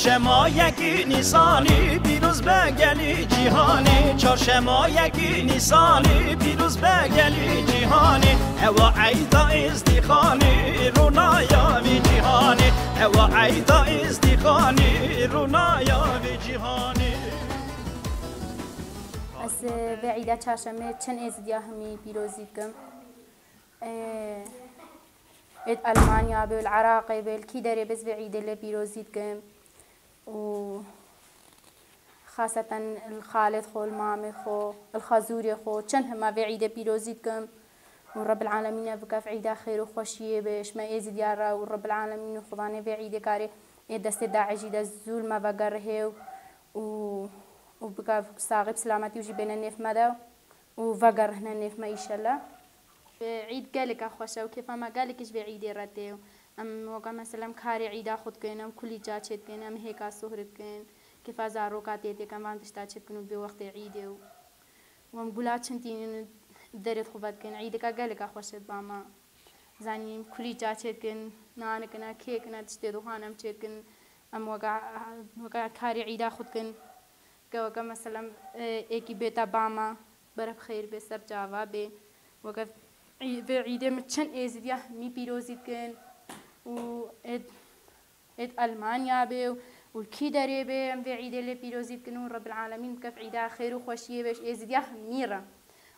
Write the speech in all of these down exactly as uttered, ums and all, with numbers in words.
Çarşema yekî Nîsanî pîroz be gelî cîhanê. Çarşema yekî Nîsanî pîroz be gelî cîhanê. Ewa eyda Êzdîxanê, ronaya vî cîhanê. Ewa eyda Êzdîxanê, ronaya vî cîhanê. Ez, e, vê îda çarşemê çend êzidiya hemî pîrozî dikim. Ê, êd Elmanya be, li Iraqê be, li kî derê be, ez vê îdê lê pîrozî dikim. Û xaseten li xalêt xwe, li mamê xwe, li xezûrê xwe, çend hema vê îdê pîrozî dikim. Û Rebbil Alemîn ev bike ev îda xêr û xweşiyê be, ji me êzidiya re û Rebbil Alemîn û Xudanê vê îdê karê ê destê DAIŞ'î de zû li me vegerihê û, û, û bike saxî bi silametî û jî bêne nêv me de. û vegerihne nêv me îşellah. Îd geleka xweş e û kêfa me gelekî ji vê îdê re tê. Em weke mesela em karê îda xwe dikin, em kulî ca çê dikin, em hêka sohr dikin, kêfa zaroka tê têkin, van tişta çê dikin û bê wextê îdê û, û em gula çin tînin derê xwe vedikin. Îdeka geleka xweş e ba me. Zanî em kulî ca çê dikin, nan kine, kê kine, tiştê dohan em çê dikin. Em weke, weke karê îda xwe dikin. Ke weke mesela, e, êkî bête ba me, beref xêr bê, ser çava bê. Weke î-, vê îdê min çend êzidiya hemî pîrozî dikin û êd, êd Elmanya bê û li kî derê bê, em vê îdê lê pîrozî dikin û Rebbil Alemîn bike ev îda xêr û xweşiyê bê ji êzidiya hemî re.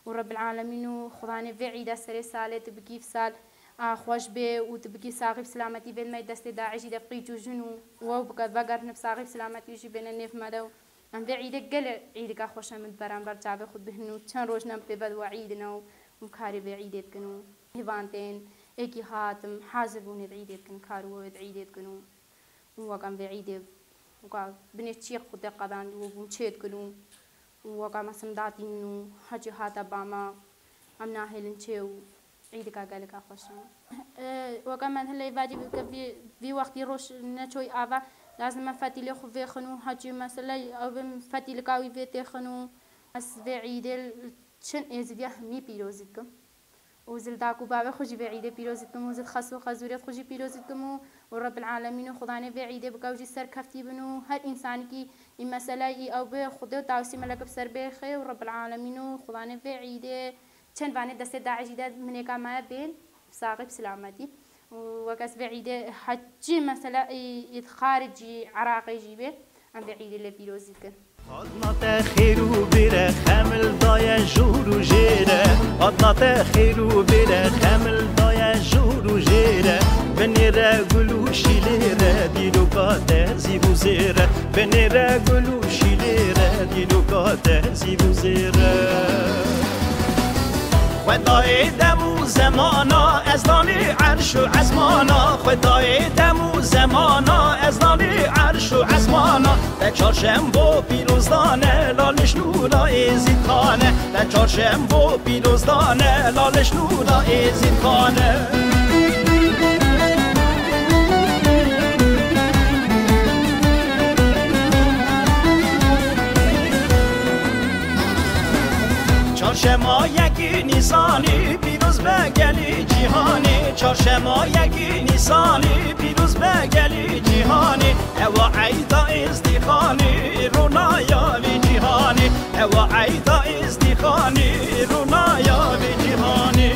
Û Rebbil Alemîn û Xudanê vê îda serê salê tu bikî ev sal a xweş bê û tu bikî saxî bi silametî vê me destê DAIŞ'î de qîç û jin û, û ew bike vegerine bi saxî bi silametî û jî bêne nêv me de û Em vê îdê gelê îdika xweş e, min beramber çavê xwe bihînin û çend roj ne em pê ve di we îdine û, û karê vê îdê dikin û hêvan tên, êkî hatim, hazir bûnê di îdê dikin, kar û wê di îdê dikin û, û wek em vê îdê weka binê çiyê xwe tê qedandî û bûn çê dikin û, û weka me simdatînin û hecî hate ba me, em nahêlin çê û Îdika geleka xweş e. E, weke me hilê vadî bike vî, vî wextî roj neçoy ava, lazim e fetîlê xwe vêxin û hecî mesele ew bim fetîlika wî vê têxin û ez vê îdê li çin êzidiya hemî pîrozî dikim. Û zil dak û bavê xwe jî vê îdê pîrozî dikim û zil xes û xezûrê xwe jî pîrozî dikim û, û Rebbil Alemîn û Xudanê vê îdê bike ew jî serkeftî bin û her însanekî î meseleyî ew bê Xwedê û tawsî melek bi ser bêxê û Rebbil Alemîn û Xudanê vê îdê Çend vanê destê DAIŞ'î de minêka me bên, saxî bi silametî. Û wek ez vê îdê hecî mesela î, î xaricî Iraqê jî bê, em vê îdê lê pîrozî dikin. Adna te xêr û bêre, xemil daye jor û jêre. Adna te xêr û bêre, xemil daye jor û jêre. Binêre gul û şîlêre, dîroka te zîv û zêre. Binêre gul û şîlêre, dîroka te zîv û zêre. Xwedayê dem û zemana, ez danê erş û ezmana. Xwedayê dem û zemana, ez danê erş û ezmana. Te çarşembo pîroz dane, lal nişnûra êzîdxane. Te çarşembo pîroz dane, lal nişnûra êzîdxane. Çarşema yekî Nîsanî pîroz be gelî cîhanî. Çarşema yekî Nîsanî pîroz be gelî cîhanî. Ewa eyda Êzdîxanî, ronaya vî cîhanî. Ewa eyda Êzdîxanî, ronaya vî cîhanî.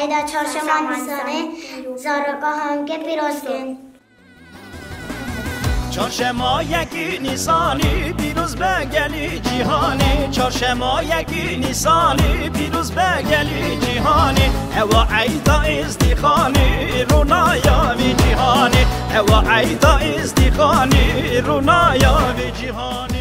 Eyda çarşema Nîsanê, zaroka hemke pîroz bin. Çarşema yekî Nîsanî pîroz be gelî cîhanî. Çarşema yekî Nîsanî pîroz be gelî cîhanî. Ewa eyda Îzdîxanî, ronaya vî cîhanî. Ewa eyda Îzdîxanî, ronaya vî cîhanî.